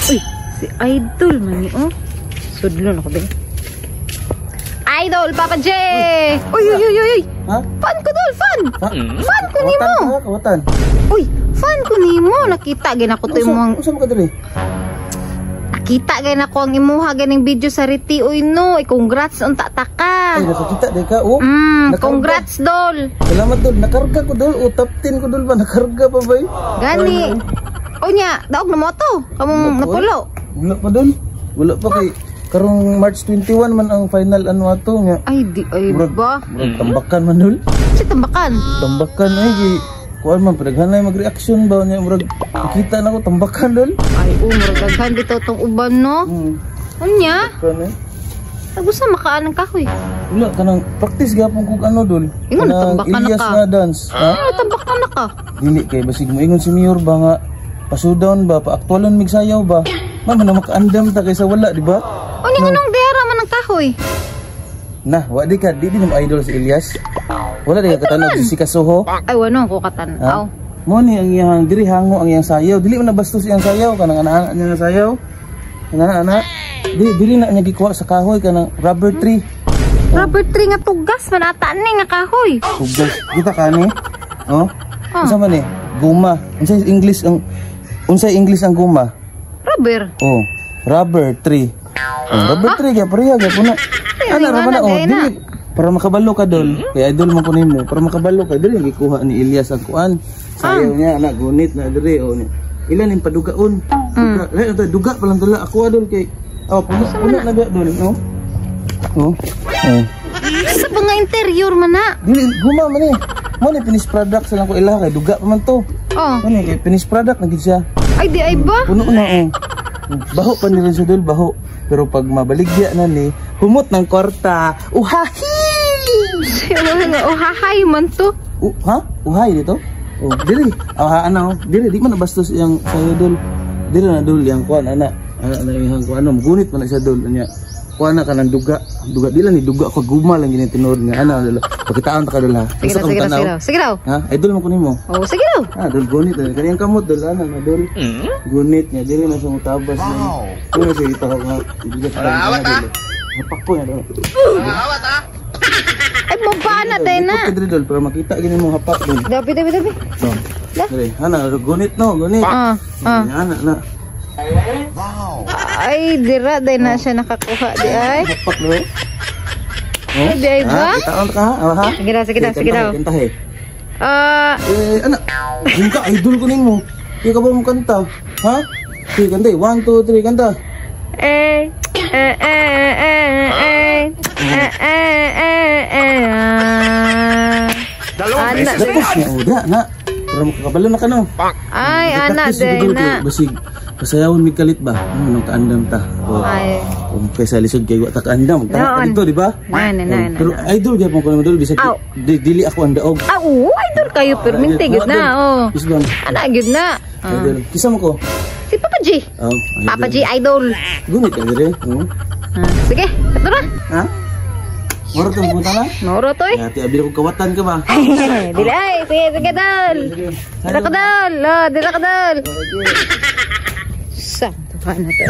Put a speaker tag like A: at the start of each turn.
A: Uy, si Idol man ni oh. Sudlon ako be. Idol Papa J! Uy, uy, uy, uy, uy.
B: Ha?
A: Fan ko dol, fan.
B: Ha?
A: Fan ko nimo.
B: Kawatan ka, kawatan.
A: Uy, fan ko nimo. Nakita gid ako to imong
B: Unsa man ka diri?
A: Nakita gid ako ang imuha ganing video sa Riti. Uy no, eh, congrats unta ta ka.
B: Ay, nakakita di ka, oh. Nakarga.
A: Congrats dol.
B: Salamat dol, nakarga ko dol, oh, top 10 ko dol ba, nakarga pa ba?
A: Gani. Unya, daog na mo to. Kamong napulo.
B: Wala pa dol. Wala pa kay karong March 21 man ang final ano ato nga.
A: Ay di ay ba?
B: Murag tambakan man dol.
A: Si tambakan.
B: Tambakan ay gi kuan man padaghan na mag-reaction ba niya, murag nakita na ko tambakan dol.
A: Ay, oh, murag daghan dito tong uban no. Unya,
B: Tambakan eh.
A: gusto makaan ng kahoy.
B: Wala kanang practice gyapon kog ano dol.
A: Ingon,
B: Kanang
A: tambakan na
B: Elias
A: ka.
B: nga dance. Ha?
A: Ay, tambakan na ka.
B: Dili kay basig mo ingon si Mayor ba nga pasudown ba paaktualon mig sayaw ba. Man man makaandam ta kaysa wala, di ba?
A: Unya, nganong dera man ang kahoy?
B: Nah, wa di ka di di mo idol si Elias. Wala di ka katanog si Kasuho.
A: Ay, wano ko katanaw.
B: Mo ni ang iyang diri hango ang iyang sayaw. Dili man nabastos iyang sayaw kanang ana niya nga sayaw. Kanang ana. Dili dili na niya gikuha sa kahoy kanang rubber tree.
A: Rubber tree nga tugas man ata ni nga kahoy.
B: Tugas. Kita ka ni? Oh.
A: Ah.
B: Unsa man ni? Guma. Unsay English ang guma?
A: Rubber.
B: Oh, rubber tree. Oh, rubber tree kaya pareha gyud na. Ana ra man na, oh,
A: Ay, na.
B: dili para makabalo ka dol. Kay idol man ko nimo, para makabalo ka dili gikuha ni Elias ang kuan. Sayaw niya ana gunit na diri oh ni. Ilan yung padugaon? Duga, eh, ito, duga pa lang dala ako adol kay oh, puno puno na ba dol, oh. Oh. Oh.
A: Sa ba nga interior man na?
B: Dili guma man eh. Mo ni finished product sa lang ko ilaha kay duga pa man to.
A: Oh.
B: Mo ni kay finished product na gid siya.
A: Ay, di ay ba?
B: Puno na oh. Baho pa nila siya dol, baho. Pero pag mabaligya na ni, humot ng kwarta. Uhahi!
A: Oh, hahay man to.
B: Ha? Uhay dito? Oh, dili. Oh, ha, ano? Dili, di man nabastos iyang sayo dol. Dili na dol yang kuan ana. Ana na iyang kuan ano, gunit man na siya dol nya. Kuan na kanang duga. Duga dili ni duga ko guma lang gini tinuod nga ana dol. Pakitaan ta ka dol ha.
A: Sige daw,
B: Gusto
A: sige
B: kang
A: daw, sige
B: tanaw?
A: daw. Sige daw.
B: Ha? Idol mo ko nimo.
A: Oh, sige daw.
B: Ah, dol gunit dol. Kaniyang kamot dol ana na dol. Gunit niya dili na siya mutabas wow. Dili na siya itaw nga. Ibigat ka dol. Hapak ko na dol.
A: Ay, baba na din na.
B: Likod ka diri dol para makita gini mo hapak dol.
A: Dabi, dabi, dabi.
B: Oh. Dili, ana gunit no, gunit.
A: Ah, ah.
B: Ana na.
A: Ay, dira din na siya nakakuha di ay.
B: Hapak no.
A: Ay, di ay ba?
B: Ha, itaon ka ha? Ah, ha?
A: Sige daw, sige daw, sige daw.
B: Kanta eh.
A: Ah,
B: Eh, ana. Yung ka idol ko nimo. Di ka ba mo kanta? Ha? Sige, kanta eh. 1 2 3 kanta.
A: eh, eh, eh, eh, eh, eh, eh, eh, eh, ah. Ana,
B: Tapos niya, oh, da, na. Para makakabalo na ka no.
A: ay, ana,
B: Practice,
A: day
B: siguro
A: na.
B: kay basig pasayawon mig kalit ba? Ano nang kaandam ta? Oh.
A: Ay.
B: Kung kaysa lisod kay wa ta kaandam, magtanga ka
A: Noon.
B: dito, di ba?
A: Na, na, na,
B: Oh,
A: na,
B: pero
A: na.
B: idol gyapon ko naman dol bisag
A: Aw.
B: dili ako ang daog.
A: Ah, oo, idol kayo, permente, gyud na, oh.
B: Isbang.
A: Ana, gyud na. Ah.
B: Idol. Kisa mo ko?
A: Si Papa G.
B: Oh, idol.
A: Papa G, idol.
B: Gunit ka dire. Oh.
A: Ah, sige, ito na.
B: Ha? Moro to pumunta na?
A: Moro to eh.
B: Ate, abi ko kawatan ka ba?
A: Dili ay, sige, sige dol. Dila ka dol. Oh, dila ka dol. Sa, tuha na to.